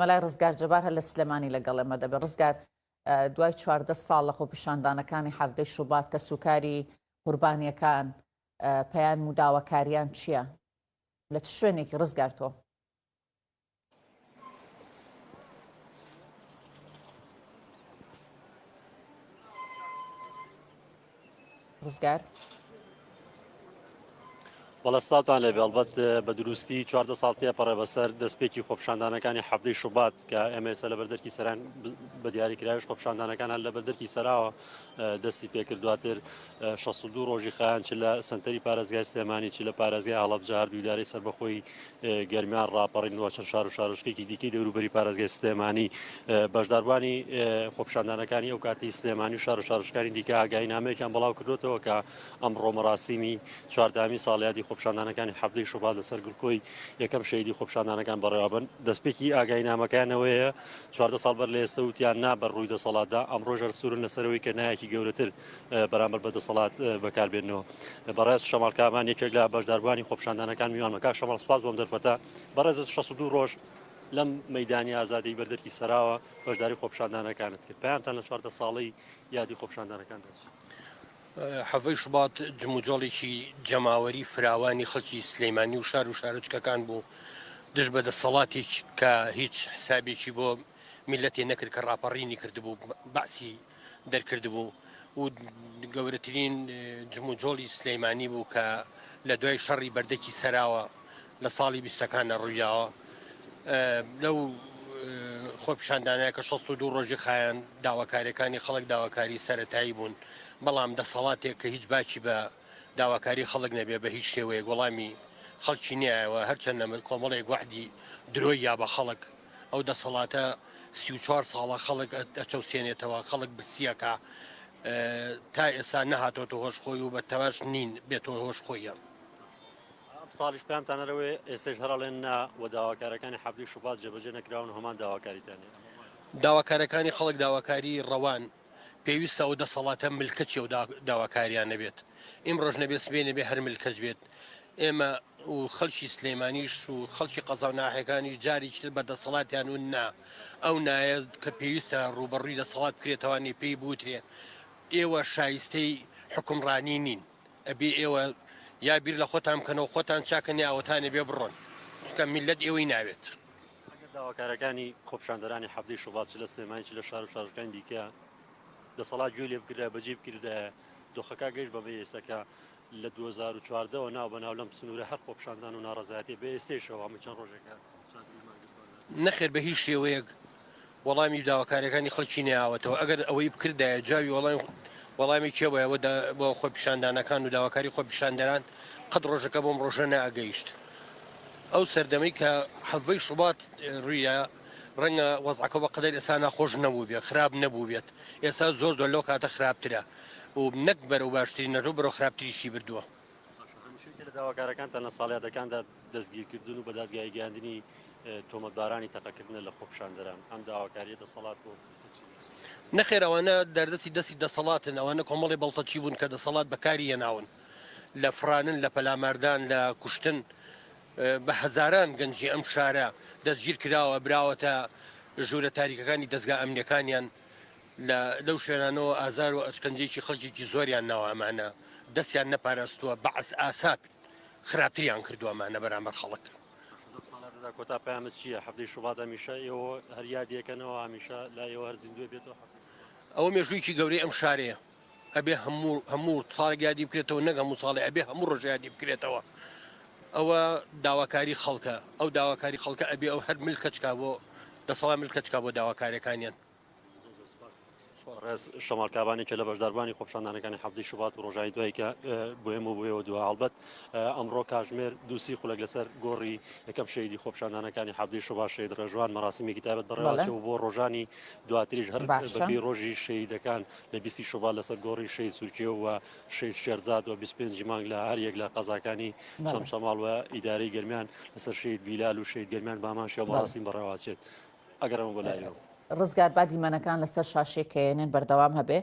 مەلای ڕزگار جەبار هەر لە سلێمانی لەگەڵ ئێمە دەبێت. ڕزگار، دوای 14 ساڵ لە خۆپیشاندانەکانی حەڤدەی شوبات کەسوکاری قوربانیەکان پەیام و داواکاریان چییە؟ لە چ شوێنێکی ڕزگار تۆ؟ ڕزگار. بەڵێ سڵاوتان لێبێ ئەڵبەت بە دروستی 14 ساڵ تێپەڕێ بەسەر دەستپێکی خۆپیشاندانەکانی حەفتەی شوبات کە ئێمە ئێستا لەبەر دەرکی سەران بە دیاری کراویش خۆپیشاندانەکان هەر لەبەر دەرکی سەراوە دەستی پێکرد دواتر 62 ڕۆژی خایان چ لە سنتەری پارێزگای سلێمانی چ لە پارێزگای هەڵەبجە هەردوو ئیدارەی سەربەخۆی گەرمیان ڕاپەڕین و چەند شار و شارۆچکێکی دیکەی دەوروبەری پارێزگای سلێمانی بەشداربووانی خۆپیشاندانەکانی ئەو کاتی سلێمانی و شار و شارۆچکانی دیکە ئاگایی نامەیەکیان بڵاو کردوێتەوە کە ئەمڕۆ مەراسیمی چواردەهەمین ساڵیادی خۆپیشاندانەکانی حەڤدەی شوبات لەسەر گڵکۆی یەکەم شەهیدی خۆپیشاندانەکان بەڕێوەبن دەستپێکی ئاگایی نامەکەیانەوەیە 14 ساڵ بەر لە ئێستا وتیان نا بەر ڕووی دەسەڵاتدا ئەمڕۆش هەر سوورن لەسەرەوەی کە نایەکی گەورەتر بەرامبەر بە دەسەڵات بەکاربێنەوە بەڕێز شەماڵ کامان یەکێک لە بەشداربووانی خۆپیشاندانەکان میوانمە کاک شەماڵ سپاس بۆم دەرفەتە بەڕێزت 62 ڕۆژ لەم مەدانی ئازادی بەردەرکی سەراوە بەشداری خۆپیشاندانەکانت کرد پەیامتان لە 14 ساڵی یادی خۆپیشاندانەکان دەچێت حەڤەی شوبات جموجۆڵێکی جەماوەری فراوانی خەڵکی سلەیمانی و شار و شارۆچکەکان بوو دژ بە دەسەڵاتێک کە هیچ حسابێکی بۆ میللەتێ نەکرد کە ڕاپەڕینی کردبوو بەعسی دەرکردبوو و گەورەترین جموجۆڵی سلەیمانی بوو کە لە دوای شەڕی بەردەکی سەراوە لە ساڵی بیستەکانە ڕوویداوە لەو خۆپیشاندانە کە 62 ڕۆژی خایان داواکاریەکانی خەڵک داواکاری سەتایی بوون بەڵام دەسەڵاتێک کە هیچ باکی بە داواکاری خەڵک نەبێ بە هیچ شێوەیەک وەڵامی خەڵکی نیایەوە هەرچەند نەمر کۆمەڵێک وەعدی درۆی یا بە خەڵک ئەو دەسەڵاتە 34 ساڵە خەڵک ئەچەوسێنێتەوە خەڵک برسیەکە تا ئێستا نەهاتۆتە هۆش خۆی و بە تەماش نین بێتەوە هۆش خۆیان. ئەمساڵیش پەیامتان هەر ئەوەیە ئێستەش هەر ئەڵێن نا و داواکارەکانی حەڤدەی شوبات جێبەجێ نەکراون و هەمان داواکاریتان هەیە. داواکارەکانی خەڵک داواکاری ڕەوان، پێویستە ئەو دەسەڵاتە ملکەچی ئەو داواکاریانە بێت، ئیمڕۆش نەبێت سبەی نەبێت هەر ملکەچ بێت. ئێمە و خەڵکی سلێمانیش و خەڵکی قەزا و ناحیەکانیش جارێکی تر بە دەسەڵاتیان وت نا، ئەو نایە کە پێویستە ڕووبەڕووی دەسەڵات بکرێتەوانێ پێی بوترێ ئێوە شایستەی حوکمڕانی نین. ئەبێ ئێوە یا بیر لە خۆتان بکەنەوە خۆتان چاکەن یا ئەوەتان ئەبێ بڕۆن چونکە میللەت ئێوەی ناوێت. ئەگەر داواکارەکانی خۆپیشاندەرانی حەڤدەی شوبات چ لە سلێمانی چ لە شار و شارۆچکانی دیکە دەسەڵات گوێی لێ بگرایە بەجێی بکردایە دۆخەکە گەیشت بەمەی ئێستا کە لە 2014 ەوە ناو بەناو لەم سنوورە هەر خۆپیشاندان و ناڕەزایەتیە بە ئێستەیشەوە ئەمە چەند ڕۆژێکە چادری مانگرتووان نەخێر بە هیچ شێوەیەک وەڵامی داواکاریەکانی خەڵکی نەیاوەتەوە، ئەگەر ئەوەی بکردایە جوابی وەڵامی وەڵامی کێ بایە بۆ بۆ خۆپیشاندانەکان و داواکاری خۆپیشاندەران قەت ڕۆژەکە بۆم ڕۆژە نەئەگەیشت ئەو سەردەمەی کە حەڤەی شوبات ڕوویدا ڕەنگە وەزعەکە بە قەدەر ئێستا ناخۆش نەبوو بێت خراپ نەبوو بێت ئێستا زۆر زۆر لەو کاتە خراپترە و نەک بەرەو باشتری نەرۆ بەرەو خراپتریشی بردووە. باشە هەمیشە یەکێ لە داواکارەکانتان لە ساڵیادەکاندا دەستگیرکردن و بەدادگایی گەیاندنی تۆمەتبارانی تەقەکردنە لە خۆپیشاندەران، ئەم داواکارییە دەسەڵات بۆ چی؟ نەخێر ئەوانە دەردەستی دەستی دەسەڵاتن، ئەوانە کۆمەڵی بەڵتەچی بوون کە دەسەڵات بەکاری هێناون لە فڕانن، لە پەلاماردان، لە کوشتن، بە هەزاران گەنجی ئەم شارە دەستگیر کراوە، براوەتە ژوورە تاریکەکانی دەزگا ئەمنیەکانیان، لە لەو شوێنانەوە ئازار و ئەشکەنجەیەکی خەڵکێکی زۆریان ناوە، ئەمانە دەستیان نەپاراستووە، بەعس ئاسا خراپتریان کردووە ئەمانە بەرامبەر خەڵک. لەم ساڵانەدا کۆتا پەیامت چییە؟ حەڤدەی شوبات هەمیشە ئێوە هەر یادی ئەکەنەوە، هەمیشە لای ئێوە هەر زیندووە بێتەوە حەڤدەی شوبات؟ ئەوە مێژوویەکی گەورەی ئەم شارەیە، ئەبێ هەموو هەموو ساڵێک یادی بکرێتەوە، نەک هەموو ساڵێ ئەبێ هەموو ڕۆژێ یادی بکرێتەوە. ئەوە داواکاری خەڵکە، ئەو داواکاری خەڵکە ئەبێ ئەو هەر ملکەچ کا بۆ دەسەڵات ملکەچ کا بۆ داواکاریەکانیان. ڕێز شەماڵ کابانی کە لە بەشداربووانی خۆپیشاندانەکانی حەڤدەی شوبات و ڕۆژانی دوایی کە بۆ ئێمە بۆ ئێوە دوا هەڵبەت ئەمڕۆ کاژمێر دووسی خولەک لەسەر گۆڕی یەکەم شەهیدی خۆپیشاندانەکانی حەڤدەی شوبات شەهید ڕێژوان مەراسیمێکی تایبەت بەڕێوەچوو بۆ ڕۆژانی دواتریش هەر بەپێی ڕۆژی شەهیدەکان لە بیستی شوبات لەسەر گۆڕی شەهید سورکێ و شەهید شێرزاد و 25 مانگ لە هەر یەک لە قەزاکانی چەمچەماڵ و ئیدارەی گەرمیان لەسەر شەهید بیلال و شەهید گەرمیان بامان شێوە مەراسیم بەڕێوەچێت. ئەگەڕێمەوە بۆ لای ئێوە. ڕزگار با دیمەنەکان لەسەر شاشەی کەیەنێن بەردەوام هەبێ.